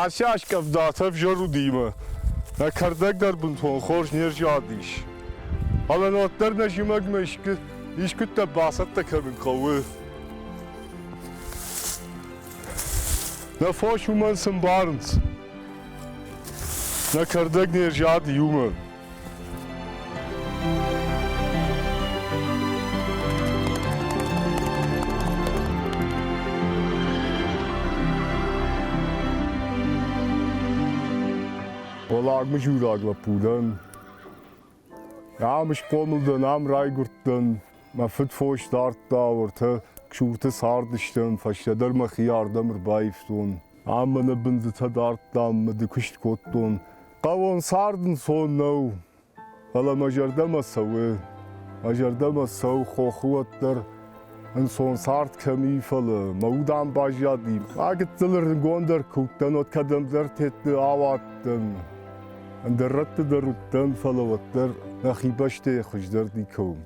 Ацы аз къӕвдатӕ ӕвзӕр уыди мӕ нӕ кӕрдӕг дӕр бынтон хорз не рзадис. Фӕлӕ нӕ уӕддӕр нӕ зымӕгмӕ искуыдтӕ бацӕттӕ кӕнын хъӕуы. Нӕ фос уымӕн цы мбарынц? Нӕ кӕрдӕг не рзад иумӕ. Уӕллаг мызураг лӕппу дӕн. Ам схъомыл дӕн, ам райгуырдтӕн. Мӕ фыд фос дардта, уӕртӕ Ксурты цардыстӕм, фӕстӕдӕр мӕхи ардӕм ӕрбаивтон. Ам мӕнӕ бындзытӕ дардтам, мыды куыст кодтон. Хъӕуон цард ӕнцон нӕу, фӕлӕ мӕ зӕрдӕмӕ цӕуы. Мӕ зӕрдӕмӕ цӕуы хохы уӕддӕр ӕнцон цард кӕм и, фӕлӕ мӕ уд ам баззади. Мӕ гыццыл ӕрыгондӕр куы уыдтӕн, уӕд кӕдӕмдӕр тетты ауадтӕн. Ӕндӕр рӕтты дӕр уыдтӕн, фӕлӕ уӕддӕр нӕхи бӕстӕйы хуыздӕр никӕуы.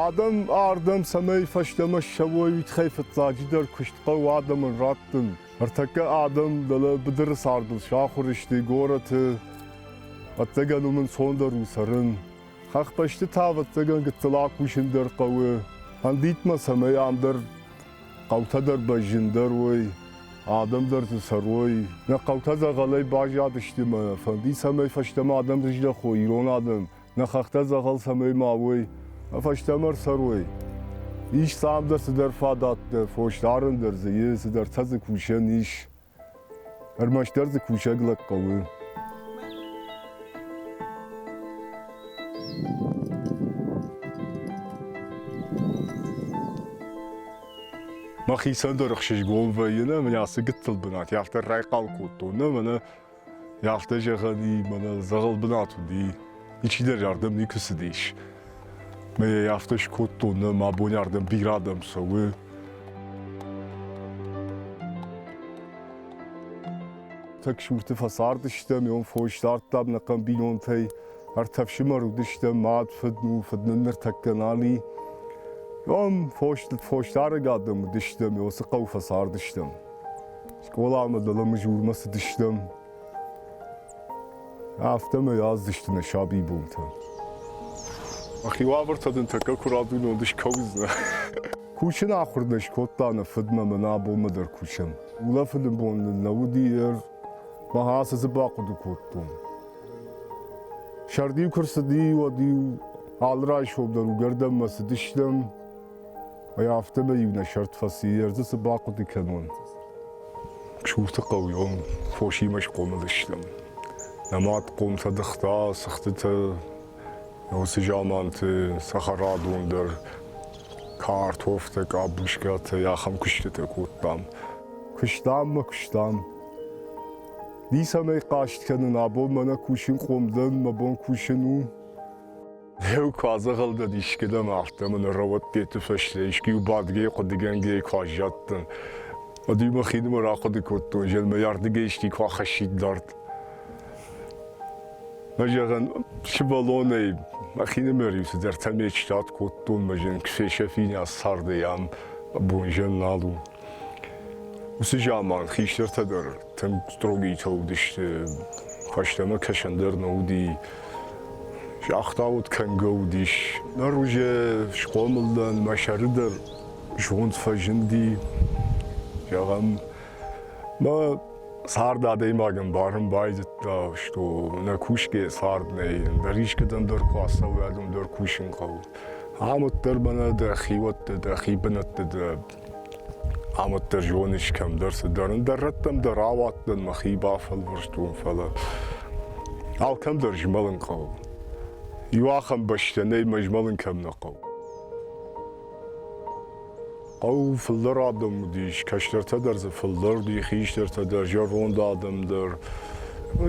Адӕм ардӕм цӕмӕй фӕстӕмӕ ссӕуой, уый тыххӕй фыццаджыдӕр куыст хъӕуы адӕмӕн раттын. Ӕртӕккӕ адӕм дӕлӕ быдыры цардыл сахуыр сты горӕты. Ӕцӕгӕн уым ӕнцондӕр у цӕрын. Хӕхбӕсты та, ӕвӕццӕгӕн, гыццыл акусын дӕр хъӕуы. Фӕндид мӕ, цӕмӕй ам дӕр хъӕутӕ дӕр бӕззындӕр уой, адӕм дӕр дзы цӕрой. Нӕ хъӕутӕ дзӕгъӕлӕй баззадысты мӕ фӕнди, цӕмӕй фӕстӕмӕ адӕм рыздӕхой, ирон адӕм, нӕ хӕхтӕ дзӕгъӕл цӕмӕй ма уой, фӕстӕмӕ ӕрцӕрой. Ис сӕ ам дӕр цыдӕр фадӕттӕ, фосдарӕн дӕр дзы и, цыдӕртӕ дзы кусӕн ис. Ӕрмӕстдӕр дзы кусӕг лӕг хъӕуы. Мӕхицӕн дӕр ӕхсызгон вӕййы, нӕ мӕнӕ ацы гыццыл бынат, афтӕ райхъал кодтон, нӕ мӕнӕ афтӕ зӕгъӕн и, мӕнӕ дзӕгъӕл бынат уыди, ничидӕр ардӕм никуы цыдис. Мӕ йӕ афтӕ скодтон, нӕ мӕ абон ардӕм бирӕ адӕм цӕуы. Таксюрты фӕцардыстӕм, йон фос дардтам нӕ хъӕн бинонтӕй. Ӕртӕ фсымӕр уыдыстӕм, мад, фыд, ну, фыд нын ныртӕккӕ нал и. Йон фосдарӕг адӕм уыдыстӕм, уыцы хъӕуы фӕцардыстӕм. Скъоламӕ дӕлӕ Мызурмӕ цыдыстӕм. Афтӕмӕй аздзысты нӕ сабибонтӕ. Мӕхи уавӕртӕ дын тӕккӕ куы радзурон, ды скӕудзынӕ. Кусын ахуыр нӕ скодта нӕ фыдмӕ мӕ нӕ абонмӕ дӕр кусӕм. Улӕфыны бон нын нӕ уыди, мӕ ацы дзы бахъуыды кодтон. Сӕрд-иу куы рцыди, уӕд-иу алы райсом дӕр уыгӕрдӕнмӕ цыдыстӕм, афтӕмӕй-иу нӕ сӕрд фӕци, ӕрдзы цы бахъуыды кӕнон. Ксурты хъӕуы фосимӕ схъомыл стӕм. Нӕ мад хъомтӕ дыгъта, цыхтытӕ, уыцы заманты цӕхӕрадон дӕр, картофтӕ, къабускатӕ, ахӕм куыстытӕ кодтам. Куыстам мӕ куыстам. Ницӕмӕй хъаст кӕнын, абон мӕнӕ кусынхъом дӕн, мӕ бон кусын у. Еу ку адзӕгъӕл дӕн искӕдӕм, афтӕ мӕ рӕуӕдтеты фӕсте искуы бадгӕ хъуыдыгӕнгӕ ку аззадтӕн, уӕд-иу мӕхинымӕр ахъуыды кодтон, зӕгъ, мӕ ардыгӕй исти ку ахӕссид дард. Мӕ зӕгъӕн, сывӕллонӕй мӕхинымӕр-иу цыдӕртӕ мечтат кодтон, мӕ зӕгъын, фесӕфин ацы цардӕй ам, бон зӕн нал у. Уыцы заман хистӕртӕ дӕр тынг строгийтӕ уыдысты, фӕстӕмӕ кӕсӕн дӕр нӕ уыди. Загътауыд кӕнгӕ уыдис. Ныр уже схъомыл дӕн, мӕ сӕры дӕр зонд фӕзынди. Зӕгъӕм, мӕ цард адӕймагӕн барын байдыдта, что нӕ кусгӕ цард нӕй, ӕндӕр искӕдӕм дӕр куы ацӕуӕд, уым дӕр кусын хъӕуы. Ам уӕддӕр мӕнӕ дӕ хиуӕттӕ, дӕхи бынӕтты дӕ ам уӕддӕр зоныс кӕмдӕр цыдӕр, ӕндӕр рӕттӕм дӕр ауадтӕн, мӕхи бафӕлвӕрстон, фӕлӕ алкӕм дӕр змӕлын хъӕуы. Иу ахӕм бӕстӕ нӕй, мӕ змӕлын кӕм нӕ хъӕуы. Хъӕу фылдӕр адӕм уыдис, кӕстӕртӕ дӕр дзы фылдӕр уыди, хистӕртӕ дӕр, зӕронд адӕм дӕр.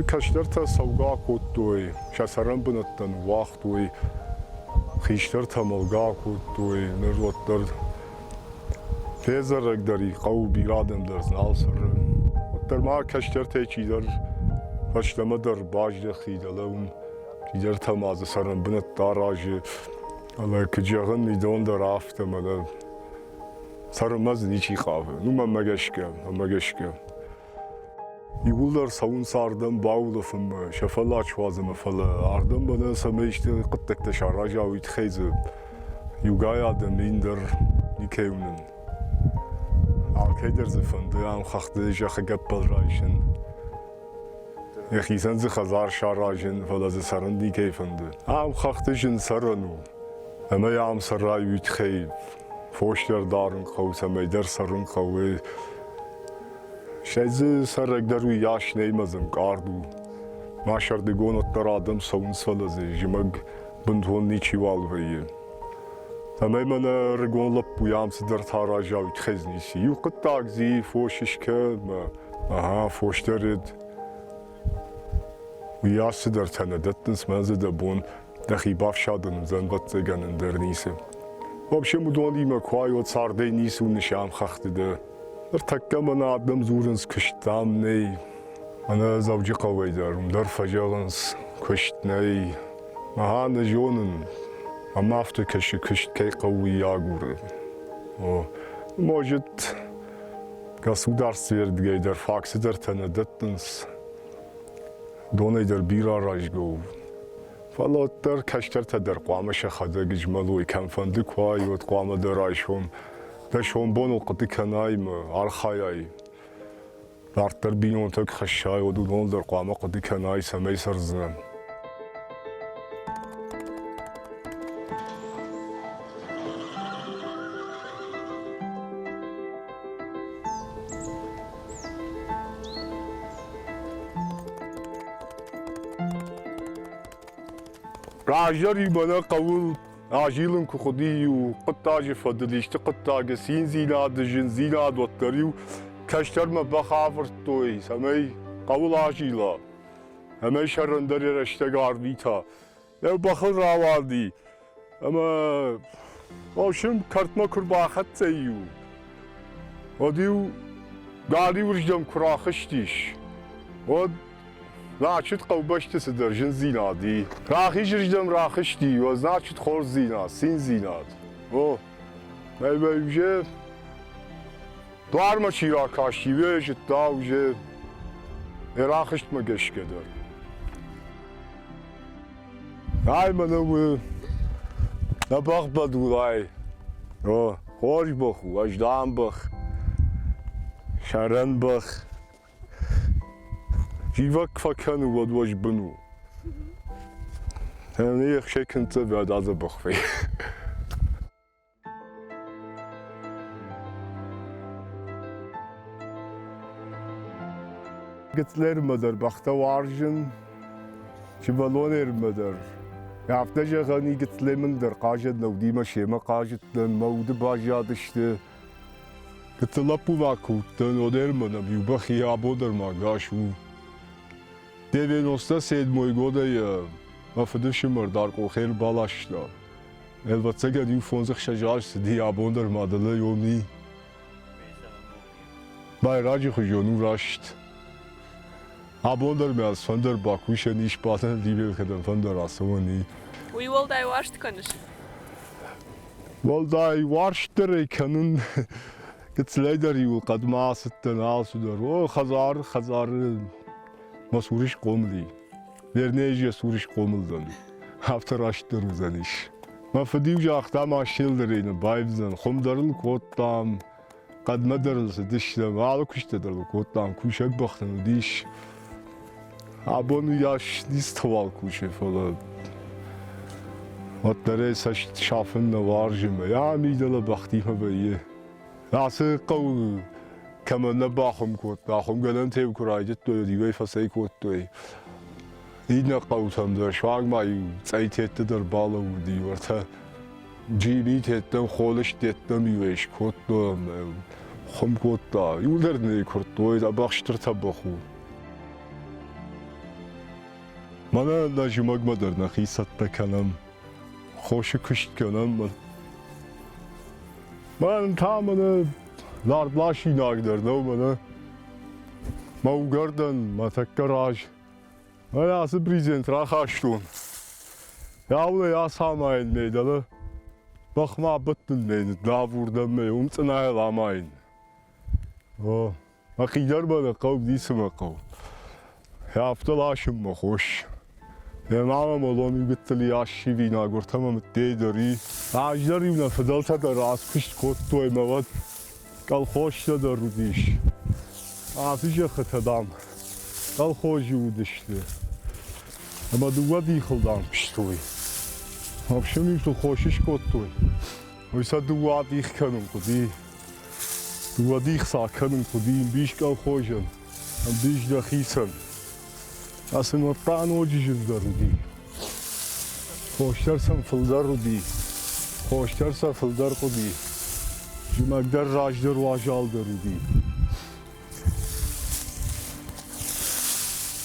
Кӕстӕртӕ цӕугӕ кодтой, сӕ цӕрӕнбынӕттӕ ныууагътой, хистӕртӕ мӕлгӕ кодтой, ныр уӕддӕр федзӕрӕгдӕр и хъӕу, бирӕ адӕм дӕр дзы нал цӕры. Уӕддӕр ма кӕстӕртӕй чидӕр фӕстӕмӕ дӕр баздӕхти, дӕлӕ уым чидӕртӕ ма дзы цӕрӕнбынӕттӕ аразы. Фӕлӕ куыд зӕгъын, идон дӕр афтӕ мӕнӕ. Цӕрынмӕ дзы ничи хъавы. Ну, мӕнмӕ гӕсгӕ, мӕнмӕ гӕсгӕ. Иууылдӕр цӕуынц ардӕм баулӕфынмӕ, сӕ фӕллад суадзынмӕ, фӕлӕ ардӕм мӕнӕ цӕмӕй исты хъуыддӕгтӕ сараза, уый тыххӕй дзы иугай адӕм ӕндӕр никӕй уынын. Алкӕй дӕр дзы фӕнды ам хӕхты зӕххы гӕппӕл райсын. Йӕхицӕн дзы хӕдзар саразын, фӕлӕ дзы цӕрын никӕй фӕнды. Ам хӕхты зын цӕрӕн у. Ӕмӕ ам цӕрай, уый тыххӕй фос дӕр дарын хъӕуы, цӕмӕй дӕр цӕрын хъӕуы. Стӕй дзы цӕрӕг дӕр уыйас нӕй мӕ дзы ӕнкъард у. Ма сӕрдыгон уӕддӕр адӕм цӕуынц, фӕлӕ дзы зымӕг бынтон ничиуал вӕййы. Цӕмӕй мӕнӕ ӕрыгон лӕппуйы ам цыдӕртӕ араза, уый тыххӕй дзы ницы. Иу хъуыддаг дзы фос искӕ ӕмӕ ага, фос дӕр ед. Уыйас цыдӕртӕ нӕ дӕттынц, мӕ дзы дӕ бон дӕхи бафсадын уыдзӕн, ӕвӕццӕгӕн, ӕндӕр ницы. В общем, уыдонимӕ куы уай, уӕд цардӕй ницы уыныс ам хӕхты дӕ. Ныртӕккӕ мӕнӕ адӕм дзурынц, куыст, дам, нӕй. Мӕнӕ Дзӕуджыхъӕуӕй дӕр уым дӕр фӕзӕгъынц, куыст нӕй. Ага, нӕ зонын. Ӕмӕ афтӕ кӕсы, куыст кӕй хъӕуы, уый агуры. О, может, государствӕ рдыгӕй дӕр фаг цыдӕртӕ нӕ дӕттынц. Донӕй дӕр бирӕ аразгӕ у. Фӕлӕ уӕддӕр кӕстӕртӕ дӕр хъуамӕ сӕхӕдӕг змӕлой, кӕмфӕнды куы уай, уӕд хъуамӕ дӕ райсом, дӕ сомбоныл хъуыды кӕнай ӕмӕ архайай. Дарддӕр бинонтӕ куы хӕссай, уӕд уыдоныл дӕр хъуамӕ хъуыды кӕнай, цӕмӕй цӕрдзынӕ. Раздӕр-иу мӕнӕ хъӕуыл азилын куы хъуыди-иу хъуыддаджы фӕдыл исты хъуыддаджы циндзинады, зындзинад, уӕддӕр-иу кӕстӕрмӕ бӕх авӕрдтой, цӕмӕй хъӕуыл азила ӕмӕ сӕрӕндӕр йӕ рӕстӕг арвита. Йӕ бӕхыл рауади ӕмӕ в общем кӕртмӕ куы рбахӕццӕ-иу, уӕд-иу галиуырдӕм куы рахызтис, уӕд значит хъӕубӕсты цыдӕр зындзинад и. Рахизырдӕм рахызти, уӕд значит хорздзинад, циндзинад. О, ӕмӕ уже дуармӕ чи ракасти, уый зыдта уже йӕ рахызтмӕ гӕсгӕ дӕр. Ай мӕнӕ у нӕ бӕх бӕдулӕй. О, хорз бӕх у, ӕздӕм бӕх, сӕрӕн бӕх. Зивӕг фӕкӕны, уӕд уӕзбын у. Ӕнӕ ехсӕй кӕндзӕвӕд адзӕбӕх вӕййы. Гыцлермӕ дӕр бӕхтӕ уарзын, сывӕллонермӕ дӕр. Афтӕ зӕгъӕн и гыцлемын дӕр хъазӕн нӕ уыди мӕ семӕ хъазыдтӕн, мӕ уды баззадысты. Гыццыл лӕппу ма куы уыдтӕн, уӕдӕр мӕнӕ иу бӕх йӕ абон дӕр ма ӕгас у. Девяносто седьмой годӕй мӕ фыдыфсымӕр Даркъохӕй ӕрбаласта. Ӕвӕццӕгӕн иу фондзӕхсӕз аз цыди, абон дӕр ма дӕлӕ йоми. Байраджы хуызон у раст. Абон дӕр мӕ цыфӕндӕр бакусӕн ис, бадӕн Ливел кӕдӕмфӕндӕр ацӕуӕн и. Уый уӕлдай уарзт кӕныс? Уӕлдай уарзт дӕр ӕй кӕнын. Гыццылӕй дӕр-иу хъӕдмӕ ацыдтӕн алцыдӕр. О, хӕдзар, хӕдзары мӕ цуры схъомыл и. Вернее, йӕ цуры схъомыл дӕн. Афтӕ растдӕр уыдзӕнис. Мӕ фыд-иу загъта, ма селдӕрӕй нӕ баивдзӕн, хуым дӕр ыл кодтам, хъӕдмӕ дӕр ыл цыдыстӕм, алы куыстӕ дӕр ыл кодтам, кусӕг бӕх нын уыдис. Абон уыйас ницыуал кусы, фӕлӕ уӕддӕр ӕй цӕст сафын нӕ уарзы мӕ йӕ мидӕлӕ бӕхтимӕ вӕййы. Ацы хъӕуы кӕмӕн нӕ бахуым кодта, хуымгӕнӕнтӕ-иу куы райдыдтой, уӕд-иу ӕй фӕцӕйкодтой. Иннӕ хъӕутӕм дӕр суанг ма-иу цъӕйтетты дӕр балӕууыди, уӕртӕ Джимитеттӕм, холыстеттӕм-иу ӕй скодтой ӕмӕ хуым кодта. Иуылдӕр нӕ куырдтой, дзӕбӕх стыр тӕбӕгъ у. Мӕнӕ нӕ зымӕгмӕ дӕр нӕхи цӕттӕ кӕнӕм, хосы куыст кӕнӕм. Мӕн та мӕнӕ дардласинаг дӕр нӕу мӕнӕ. Мӕ угӕрдӕн мӕ тӕккӕ раз. Мӕнӕ ацы брезент рахастон. Аулӕй ацамайын мӕ дӕлӕ. Бӕхмӕ бӕттын мӕ ныддавурдӕм мӕ уым цъынайыл амайын. О, мӕхи дӕр мӕ нӕ хъӕуы, ницы мӕ хъӕуы. Афтӕ ласын мӕ хос. Йӕ мамӕ молон иу гыццыл ассивинаг уыртӕ мӕ мыддей дӕр и. Раздӕр-иу нӕ фыдӕлтӕ дӕр аскуыст кодтой ӕмӕ уӕд колхозтӕ дӕр уыдис. Ацы зӕххытӕ, дам, колхозы уыдысты. Ӕмӕ дыууӕ дихыл, дам, куыстой. Ӕфсымӕртыл хос скодтой. Уый сӕ дыууӕ дих кӕнын хъуыди. Дыууӕ дих сӕ кӕнын хъуыди ӕмбис колхозӕн, ӕмбис дӕхицӕн. Ацы нотта ноджы зындӕр уыди. Хос дӕр сӕм фылдӕр уыди. Хос дӕр сӕ фылдӕр хъуыди. Зымӕг дӕр раздӕр уазалдӕр уыди.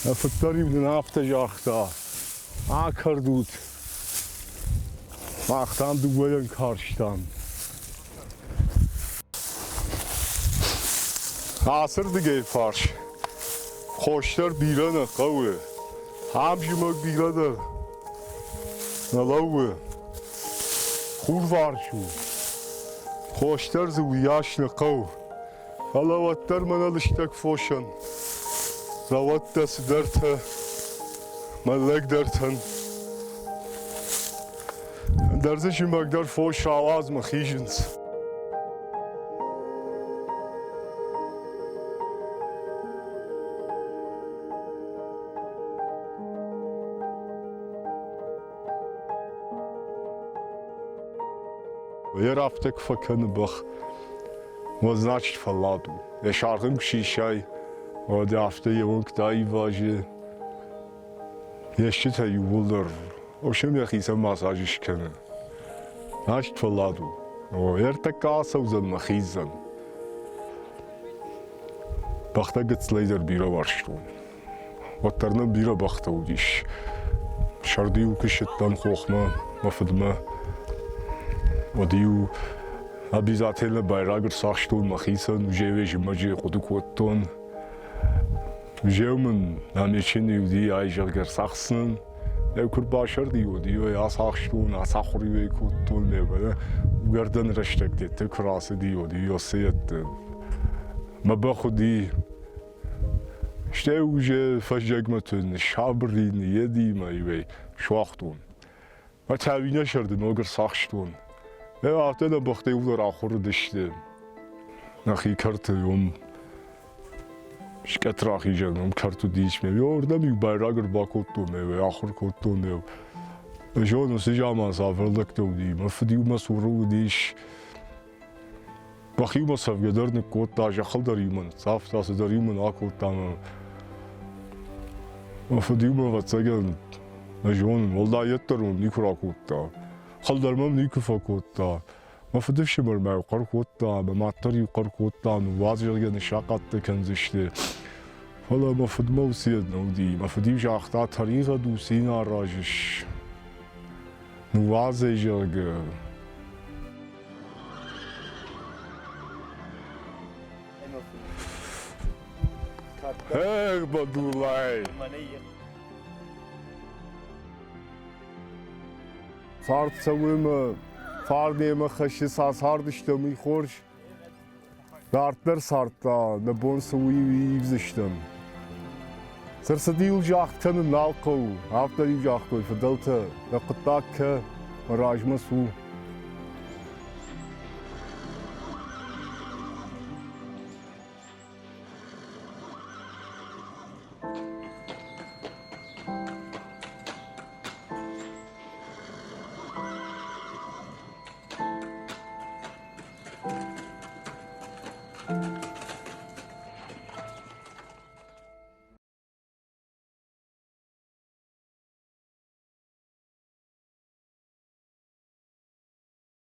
Нӕ фыддӕр-иу нын афтӕ загъта: акӕрдут, мах дам дыууӕйӕн карстам. Ацырдыгӕй фарс хос дӕр бирӕ нӕ хъӕуы, ам зымӕг бирӕ дӕр нӕ лӕууы. Хурварс у. Хос дӕр дзы уыйас нӕ хъӕуы. Фӕлӕ уӕддӕр мӕнӕ лыстӕг фосӕн, рӕуӕдтӕ цыдӕртӕ, мӕллӕгдӕртӕн. Ӕндӕр дзы зымӕг дӕр фос рауадзмӕ хизынц. Йӕ афтӕ куы фӕкӕны бӕх, уӕд значит фӕллад у. Йӕ саргъ ын куы сисай, уӕд афтӕ йе уӕнгтӕ аивазы, йе стджытӕ иууылдӕр в общем йӕхицӕн массаж скӕны. Значит фӕллад у. О, ӕртӕккӕ ацӕудзӕн мӕ хиздзӕн. Бӕхтӕ гыццылӕй дӕр бирӕ уарзтон. Уӕддӕр нӕм бирӕ бӕхтӕ уыдис. Сӕрды-иу куы ссыдтӕн хохмӕ мӕ фыдмӕ, уӕд-иу обязательно байраг ӕрцахстон мӕхицӕн, уже зымӕджы хъуыды кодтон. Уже мын намечены уыди ай, зӕгъгӕ, ӕрцахсынӕн. Еу куы рбасӕрди, уӕд-иу ӕй ацахстон, ацахуыр-иу ӕй кодтон, угӕрдӕн рӕстӕг деттӕ куы рацыди, уӕд-иу ӕцӕйӕдты мӕ бӕх уыди. Стӕй уже фӕззӕгмӕ ныссабыр и, ныййеди мӕ иуӕй суагътон. Мӕ цӕуинӕ сӕрды ног ӕрцахстон. Афтӕ нӕ бӕхтӕ иууылдӕр ахуыр уыдысты. Нӕхи кӕрты уым скъӕт рахизӕн уым кӕрт уыдис. Ме уырдӕм-иу байраг ӕрбакодтон, ме ахуыр кодтон. Зон, уыцы заман цавӕр лӕгтӕ уыди. Мӕ фыд-иу мӕ цуры уыдис. Бӕх-иу мӕ цӕвгӕ дӕр ныккодта, зӕххыл дӕр-иу мӕ ныццавта, цыдӕр-иу мын акодта ӕмӕ мӕ фыд-иу мӕ, ӕвӕццӕгӕн, нӕ зонын, уӕлдай йеддӕр мӕм никуы ракодта. Хыл дӕр мӕм никуы фӕкодта. Мӕ фыдыфсымӕр мӕ-иу хъӕр кодта, мӕ мад дӕр-иу хъӕр кодта, ныууадз, зӕгъгӕ, ныссахъаттӕ кӕндзысты. Фӕлӕ мӕ фыдмӕ уыцы йед нӕ уыди. Мӕ фыд-иу загъта, тӕригъӕд у, цы йын аразыс, ныууадз ӕй, зӕгъгӕ. Эх, Бадулай! Цард цӕуы ӕмӕ фарн ӕмӕ хӕссы ца цардыстӕм, уый хорз. Дарддӕр цард та нӕ бон цы у, уый ивдзыстӕм. Цы рцыди-иу загъд кӕнын нал хъӕуы, афтӕ-иу загътой фыдӕлтӕ, дӕ хъуыддаг кӕ, мӕ размӕ цу.